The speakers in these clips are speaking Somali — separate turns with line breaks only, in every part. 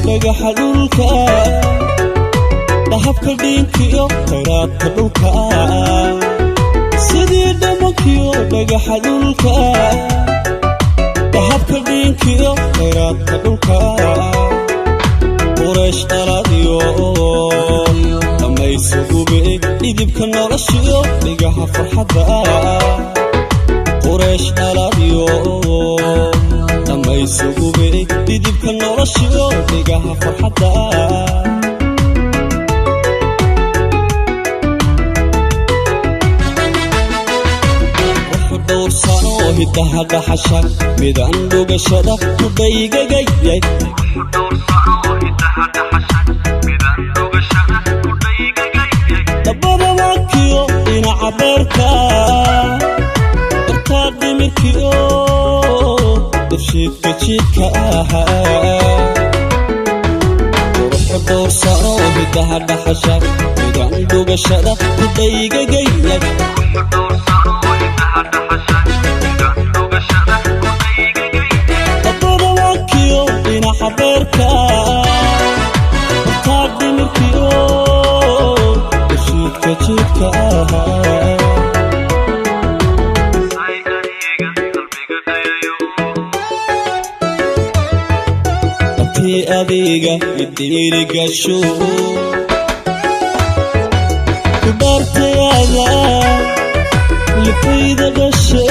Dhagaxa dhulka, dahabka dhiinkiyo khayraadka dhulka, sidii dhamankiyo dhagaxa dhulka, dahabka dhiinkiyo khayraadka dhulka, Quraysh dhaladiyo dhammaysugube dhidibka noloshiyo dhigaha farxadda. Quraysh dhaladiyo dhammaysugube dhidibka noloshiyo dhigaha farxadda. Wuxuu dhowrsano hiddaha dhaxasha midaan dhugashada ku dhaygagayay. Dabada waakiyo dhinaca beerka, bartaa dhimirkiyo dafshiidka jiidka ahaa. Quruxu dhowrsano hiddaha dhaxasha midaan dhugashada ku dhaygagayay. Dabada waakiyo dhinaca beerka, bartaa dhimirkiyo dafshiidka jiidka ahaa. Dabtii adiga idhiirigasho ku dhaartayaada lifayda dhashe,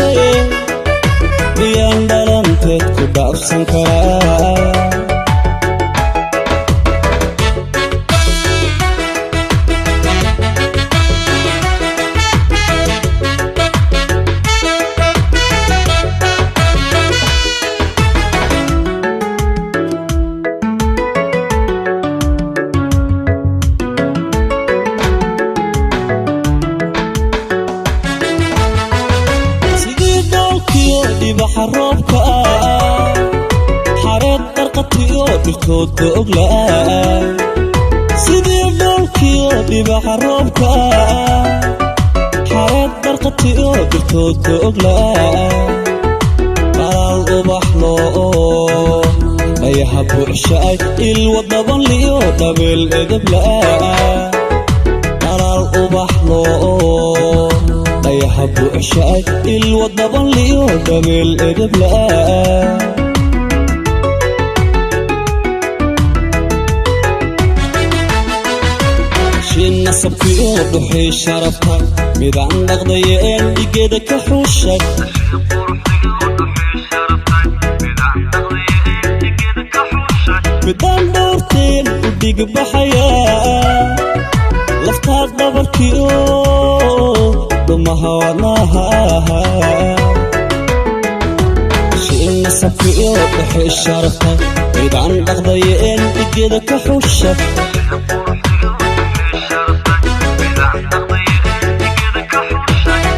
miyaan dhalanteed ku dhaafsan karaa? Sidii dhoolkiyo dhibaxa roobka ah, xareed darqatiyo dhirtoodka ogla'a. Sidii dhoolkiyo dhibaxa roobka ah, xareed darqatiyo dhirtoodka ogla'a, dhalaal ubax loo dhayaha buuxshaay, ilwadabanliyo dhabeel edebla'a. Dhalaal ubax loo dhayaha buuxshaay, ilwadabanliyo dhabeel edebla'a. Shin nasabkiyo dhuxii sharafta midaan dhaqdaye een dhigeeda ka xuushay. Midaan dhowrteen u dhigbaxaya, laftaa dhabarkiyo dhumaha wadnaha. Shin nasabkiyo dhuxii sharafta midaan dhaqdaye een dhigeeda ka xuushay.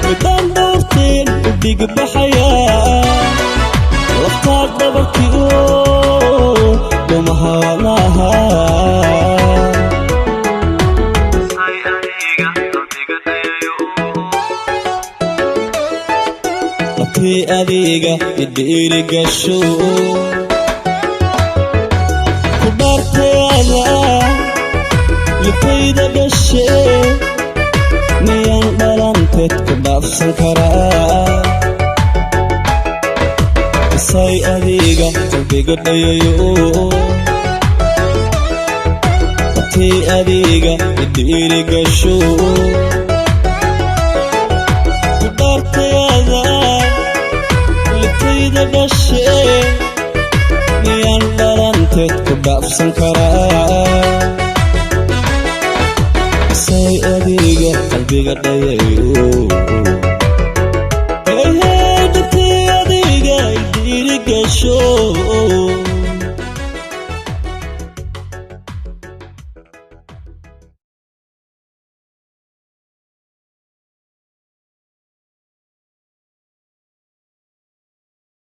Midaan dhowrteen u dhigbaxaya, laftaa dhabarkiyo dhumaha wadnaha. Labtii adiga idhiirigasho ku dhaartayaada lifayda dhashe, miyaan dhalanteed ku dhaafsan karaa? Isay adiga qalbiga dhayayo. Labtii adiga idhiirigasho ku dhaartayaada lifayda dhashe, miyaan dhalanteed ku dhaafsan karaa? Isay adiga qalbiga dhayayo. Hey, dhabtii adiga idhiirigasho.